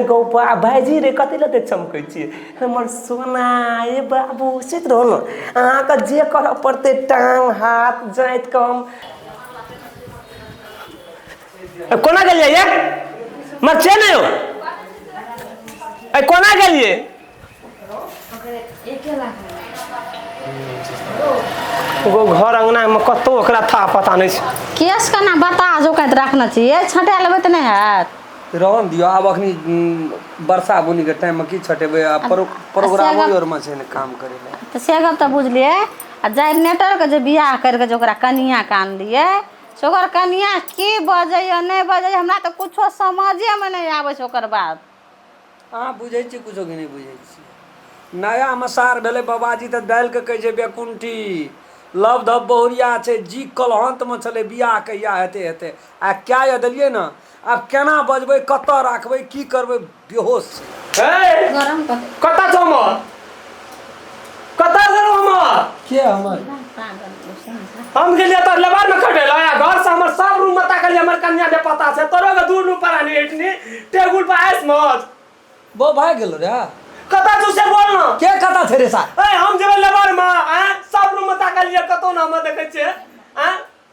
गौ बा भाइजी रे, कथी लए चमकै छियै हमर सोना? ए बाबू, सुति रहू ने। अहाँके जे करऽ पड़तै, टांग हाथ जाँति कऽ हम कोना गेलियै ये मर छै ने यौ? ए कोना गेलियै? एगो घर अंगना में कतौ ओकरा था पता नहीं छै। केस केना बता जोकैत रखने छियै, छँटा लेबै तऽ नहि हैत? रहन दियौ आब। अखनी बरसा बुनीके टाइममे की छटेबै? आ प्रोग्रामो आरमे छै ने काम करै लए। तऽ से गप तऽ बुझलियै। आ जनरेटरके जे बियाह करि कऽ जे ओकरा कनिआँके आनलियै, से ओकर कनिआँ की बजैए नहि बजैए, हमरा तऽ कुछो समझेमे नहि आबै छै ओकर बात। अहाँ बुझै छियै कुछो कि नहि बुझै छियै? नयामे सार भेलै बाबाजी तऽ दालिके कहै छै बेकुण्ठी। लव धब बहुरिया छै जी, कलहन्तमे छलै बियाह कहिया हेतै हेतै। आ क्या यऽ देलियै ने, आब केना बजबै, कतऽ राखबै, की करबै, बेहोश छै। हे, गरम कऽ कतऽ छौ हमर? कतऽ गेलौ हमर? के हमर? हम गेलियै तोर लेबर में कटेला आ घर से हमर सब रूम में ताकलियै, हमर कन्या के पता छै। तोरो के दूर नु परानी एटनी टेबुल पर आइस मत। बो भाग गेलो रे। कतऽ छौ से बोल ना। के कतऽ छै रे सार? ए, हम जेबै लेबर में आ सब रूम में ताकलियै, कतौ ना हम देखै छियै आ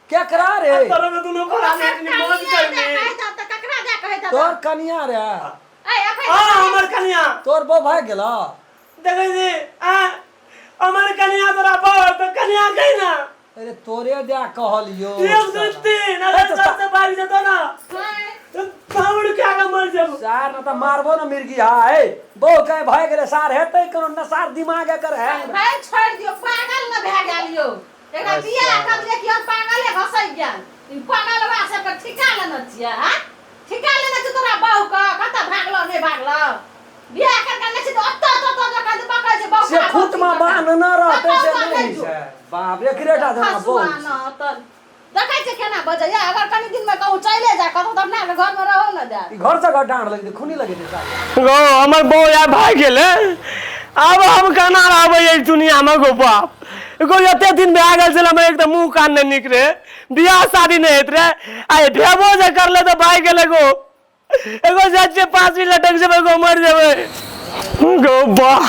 केकरा रे? तोरो के दुनू परानी एटनी मौज करनी। ककरा जा कहै? तोर कनिया रे? हाँ, हमर कन्या। तोर बो भाग गेलो? देखै छी आ हमर कन्या तोरा बड़ तो कन्या कही ना। अरे तोरे दे कहलियो। 1 2 3, अरे सर से भाग जेतो ना तो दौड़ के आगे मर जेबो। सार न तऽ मारबो न मिर्गी। हा ए बो के भाग गेलै सार, हेतै कोनो नसार दिमाग एकर हैंग। भाई छोड़ि दियौ, पागल न भए गेल यौ। एकरा बियाह करलियै कि हम पागले घसै गेल। ई पागलवा सबके ठिका लेने छियै? आँ, ठिका लेने छियै तोरा बहू के? कतऽ भागलो नहि भागलो, बियाह करके नहि छै तऽ ओतऽ तोतऽ जकाँ जे बकै छै बहू। से खूट में बान्ह न रहतै से नहि होइ छै। बाप रे, एकरे टा जना खसुआ बहु न ओतऽ देखै छियै केना बजैया। अगर कनी दिन मे कहूँ चलि जा कतहु तऽ अपना आरके घरमे रहू ने देत। ई घर से घर डांड लगेतै, खूनी लगेतै सार। गो हमर बहू यार भागि गेलै, आब हम केना रहबै एहि दुनियामे? गो बाप गो, एते दिन भए गेल छलै, हमर एक तऽ मुँह कान नहि नीक रहै, बियाह शादी नहि होइत रहै, आ भेबो जे करलै तऽ भागि गेलै। गो एगो जाइ छियै पाँच लटक जेबै गो, मरि जेबै गो। वाह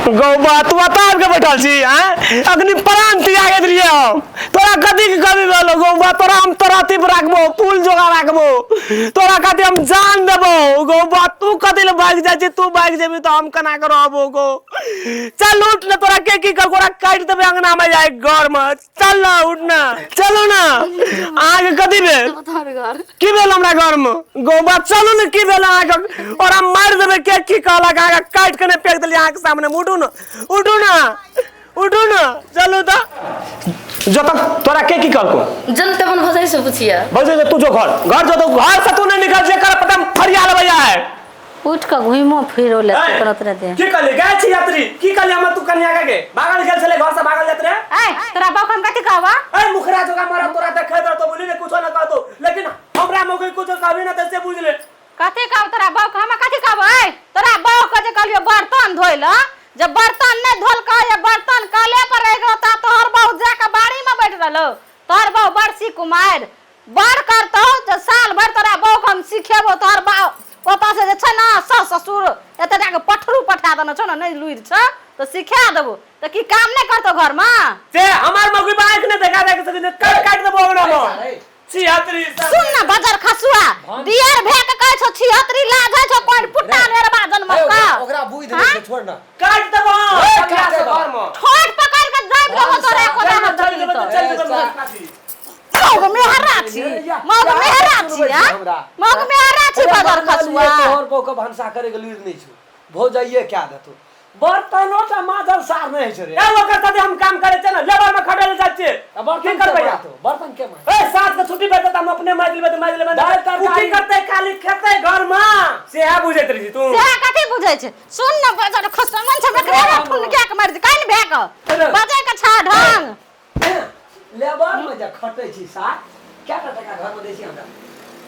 गौ बा, तू एतऽ आबि कऽ बैठल छी? आँय, अखनी प्राण त्याग देलियै हम। तोरा कथी के कमी भेलो गौ बा? तोरा हम तोरा अथी पर राखबो, पुल जोगा राखबो, तोरा खातिर हम जान देबो। गौ बा, तू कथी लए भागि जाइ छी? तू भागि जेबी तऽ हम केना कऽ रहबो गौ? चल उठ ने, तोरा के की कर, तोरा काटि देबै अंगना मे जाय घर मे। चल ना, उठ ना, चलू ना। अहाँके कथी भेल? की भेल हमरा घर मे गौ बा? चलू ने, की भेल अहाँके? और हम मारि देबै। के की कहलक अहाँके? काटि के नहि फेंक देलियै अहाँके सामने? उठू ने, उठू ने, उठू ने, चलू तऽ। जो तक तोरा के की कहलको? जन तऽ अपन भौजाई से पुछिया। भौजाई से तू जो घर, घर जो तो घर से तू नहीं निकल जे कर पता फरिया लेबै आए। उठि कऽ घुमो फिरो ले करत रहते। की कहली गए छी यात्री? की कहली हमर तू कन्या के? भागल गेल छले घर से, भागल जात रे। ए, तोरा बाप हम कथी कहबा? ए मुखरा जोगा मारा, तोरा देखे तो बोली ने कुछो ना कहतो, लेकिन हमरा मौके कुछो कहबी ना त से बुझ ले। कथी कहब तोरा बाप हम? कथी कहब? ए, तोरा बाप के जे कहलियो बर्तन धोइ ल, जब बर्तन नहि धोलकै या बर्तन कले पर रहि गेलो, ता तोहर बहू जाके बाड़ी में बैठ रहलो। तोहर बहू बरसी कुमारि बड़ करतौ तऽ साल भरि तोरा बहू के हम सिखेबो। तोहर बाप ओतऽ से जे छै ने सास ससुर एते टाके पठरू पठा देने छौ ने, नहि लुरि छौ तऽ सिखा देबो तऽ की काम नहि करतौ घरमे? से हमार मौगी बाइक ने देखा देख सके, काट काट देबो हमरा में छिहत्तरी। सुन न बजर खसुआ, दियर भए के कहै छौ छिहत्तरी, लाज होइ छौ? पानि पुट्टा नेरबा जनमल ए, का ओकरा बुझि देने छै, छोड़ ना। काट देबो। ए, कन्या काट से देबो। घर में ठोट पकड़ के दाबि देबो तोरा एको चल दाना चल देबही जेबै तऽ। तऽ चल जेबै। मौग मेहरा छी, मौग मेहरा छी, आ मौग मेहरा छी बजर खसुआ। तोहर बहू के भनसा करे के लुरि नहि छौ, भौजाइये कए देतौ। बर्तनो टा माजल सार नहि होइ छै रे। ए ओकर साथे हम काम करे छियै ने, लेबर में खटै लए जाइ छियै। आ बर्तन की के करबै? माजतौ? बर्तन के माजतौ? ए साँझ के छुट्टी भेटतै तऽ हम अपने माजि लेबै तऽ माजि लेबै। दालि उ की तरकारी। करतै? खाली खेतै घर में, सेहा बुझैत रहै छी तू। सेहा कथी बुझै छै? सुन न बजर खसुआ, मन छै एकरे ठुनका के मारि दे कान भए के बजै के छा ढंग। लेबर में जे खटै छी सार, कएटा टका घर में दै छी हमरा?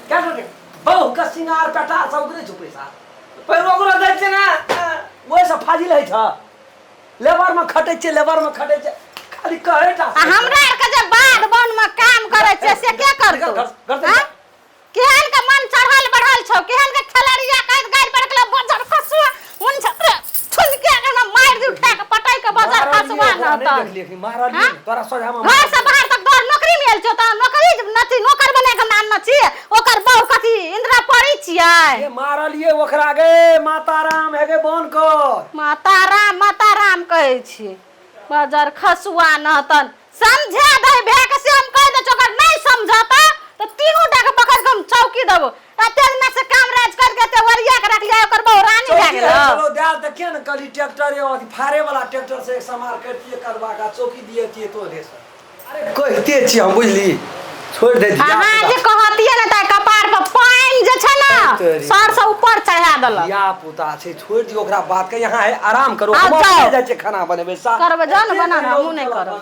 कएटा टका? बहु के सिंगार पेटार सब ओकरे छौ पैसा। पर ओकरो दै छै ने। ओहिसँ फाजिल होइ छ? लेबर में खटै छियै, लेबर में खटै छियै, खाली कहै टा। आ हमरा आरके जे बाध वन में काम करै छियै से के करतौ? घर- घर से आँय? के तोरा नहि नहतन। देखलियै कि मारलियै हाँ? ने, तोरा सोझामे घर से बाहर तक तोहर नौकरी मिल छौ त नौकरी नथी नौकर बना के नान छी ओकर बहु कथी इंदिरा परी छियै। ए मारलियै ओकरा गे माता राम हे गे बन कर। माता राम माता राम कहै छी बजर खसुआ नहतन समझा दे भे के से हम कह दे ओकर नहीं समझता तो तीनों टा के पकड़ के हम चौकी देबो। एते दिना से काम राज कर के एते वरिया के रख लिया ओकर बहु रानी भए चौकी गेल। है चलो दाल तऽ किया ने कहली ट्रैक्टर या अथी फाड़े वाला ट्रैक्टर से एक समार करतियै कदबा का चौकी दियतियै तोरे से। अरे कहिते छी हम बुझली छोड़ दे धिया अहाँ जे कहतियै ने तऽ कपार पर पानि जे छै ने तोरी। सर से ऊपर चढ़ा देलक। धिया पुता छै छोड़ दियौ ओकरा बात के यहाँ है आराम करू। आब हम जाउ। अपने जाइ छियै खाना बनेबै सा करबै जाउ ने बना ने, हमहूँ नहि करब।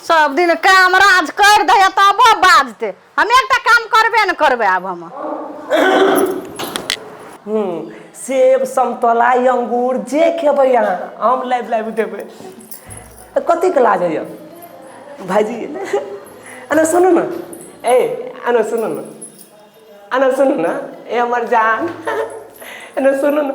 सब दिन काम राज कर दैया तबो बाजते हम एकटा काम करबे ने करबै आब हम। सेब समतोला अंगूर जे खेबै अहाँ हम लाबि लाबि देबै। कतेक लाज होइए भाइजी। अना सुनू ने ए अना सुनू ने अना सुनू ने ए हमर जान एना सुनू ने।